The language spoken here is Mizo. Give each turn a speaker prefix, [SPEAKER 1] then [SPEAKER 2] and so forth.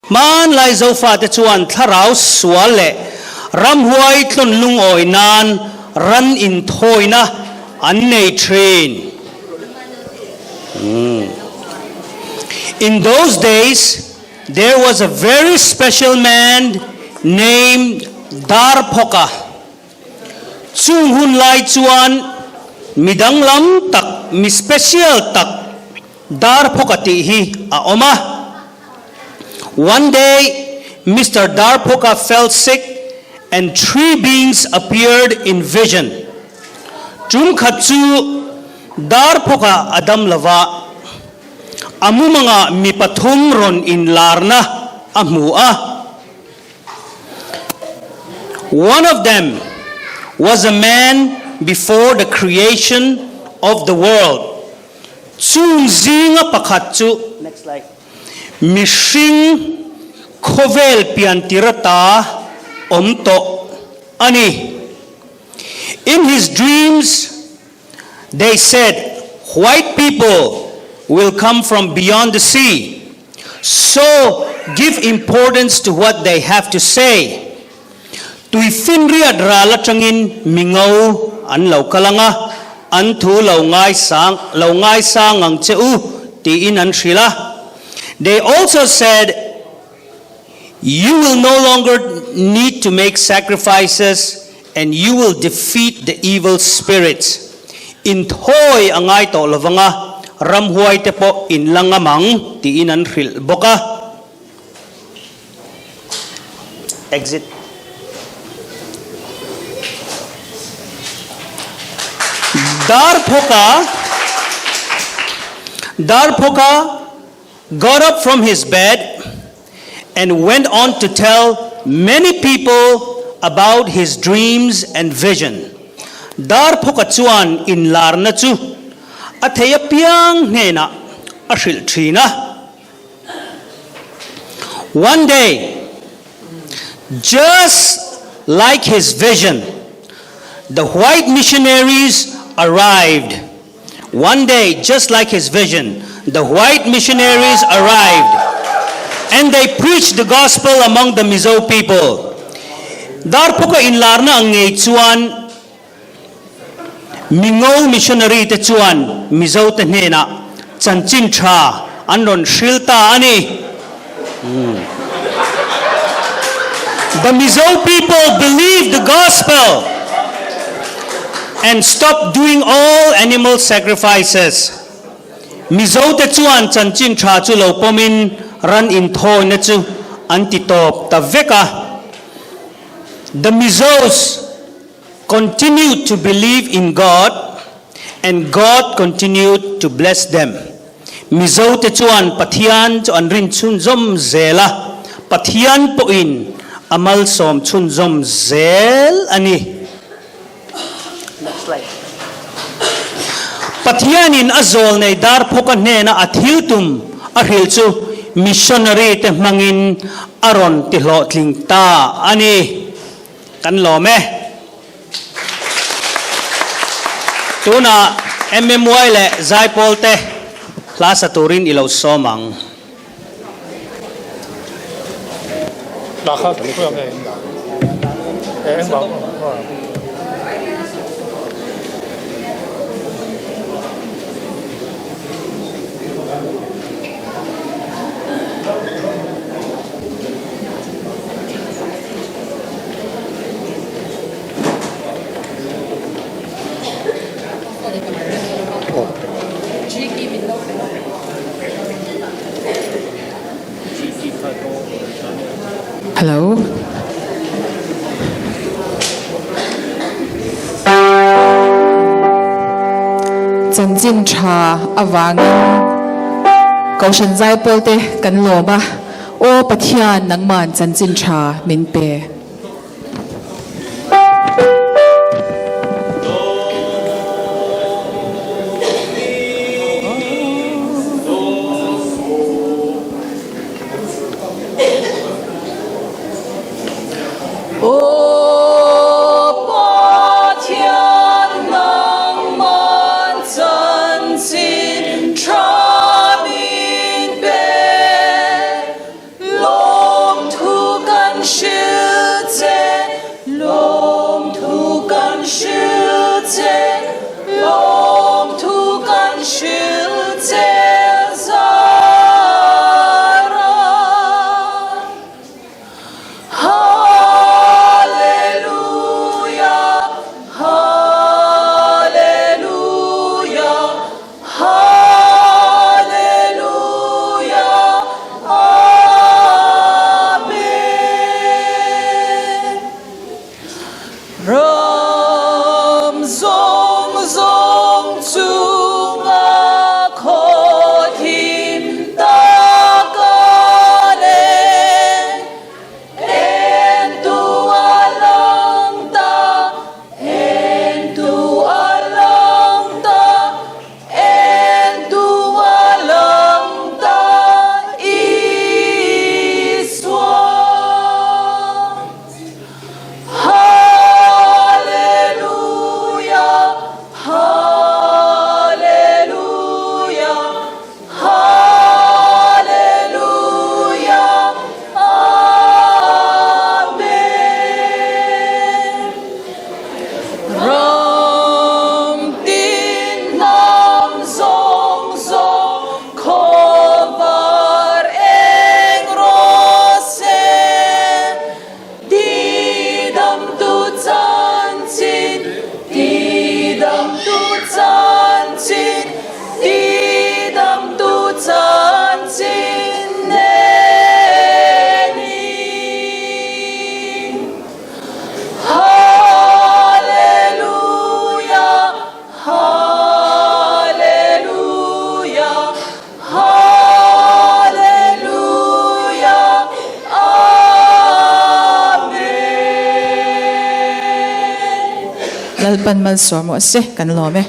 [SPEAKER 1] Hmanlai Zofate chuan thlarau sual leh ramhuai tlawn lungawi nan ran inthawina an nei thin. In those days, there was a very special man named Darphawka. Chung hun lai chuan mi danglam tak, mi special tak Darphawka tih hi a awm a. One day, Mister Darphawka fell sick and three beings appeared in vision. Tum khat chu Darphawka a dam lova, a mumangah mi pathum rawn inlarna a hmu a. One of them was a man before the creation of the world. Chung zinga pakhat chu mihring khawvel piantir ata awm tawh a ni. In his dreams they said white people will come from beyond the sea so give importance to what they have to say. Tuifinriat ral atangin mi ngo an lo kal ang a, an thu lo ngaisang lo ngaisang ang che u tiin an hrilh a. They also said, You will no longer need to make sacrifices and you will defeat the evil spirits. Inthawi a ngai tawh lovang a, ramhuai te pawh in la ngam ang tiin an hrilh bawk a. Exit. Darphawka Darphawka got up from his bed and went on to tell many people about his dreams and vision. Darphawka chuan inlarna chu a thei apiang hnenah a hrilh thin a. One day, just like his vision, the white missionaries arrived. One day, just like his vision, the white missionaries arrived and they preached the gospel among the Mizo people. Darphawka inlarna ang ngei chuan Mingo missionary te chuan Mizo te hnenah chanchin tha an rawn hril ta a ni. The Mizo people believed the gospel and stopped doing all animal sacrifices. Mizo te chuan chanchin tha chu lo pawmin ran inthawina chu an ti tawp ta vek a. The Mizos continued to believe in God and God continued to bless them. Mizo te chuan Pathian chu an rin chhunzawm zel a, Pathian pawhin a malsawm chhunzawm zel a ni. Next slide. Pathianin a zawlnei Darphawka hnena a thil tum a hrilh chu missionary te hmangin a rawn tihlawhtling ta a ni. Kan lawm e. Tunah MMY leh Zaipawl te hla sa turin i lo sawm ang.
[SPEAKER 2] Hello. Chanchin tha avangin Kohhran Zaipawl te kan lawm a. Aw Pathian nangman chanchin tha min pe.
[SPEAKER 3] Aw Pathian nangman chanchin tha min pe. hril che, lawmthu kan hril che, lawmthu kan hril che zara. Hallelujah, Hallelujah, Hallelujah, Amen. Ram zawng zawng chunga khaw thim taka leng en tu a lang ta, en tu a lang ta, en tu a lang ta Isua. Hallelujah, Hallelujah, Hallelujah, Amen. Ram tin hnam zawng zawng khawvar eng rawh se. Ti dam tu chanchin, ti dam tu chanchin, ti dam tu chanchin nen in. Hallelujah, Hallelujah, Hallelujah, Amen.
[SPEAKER 2] Lalpan malsawm rawh se, kan lawm e.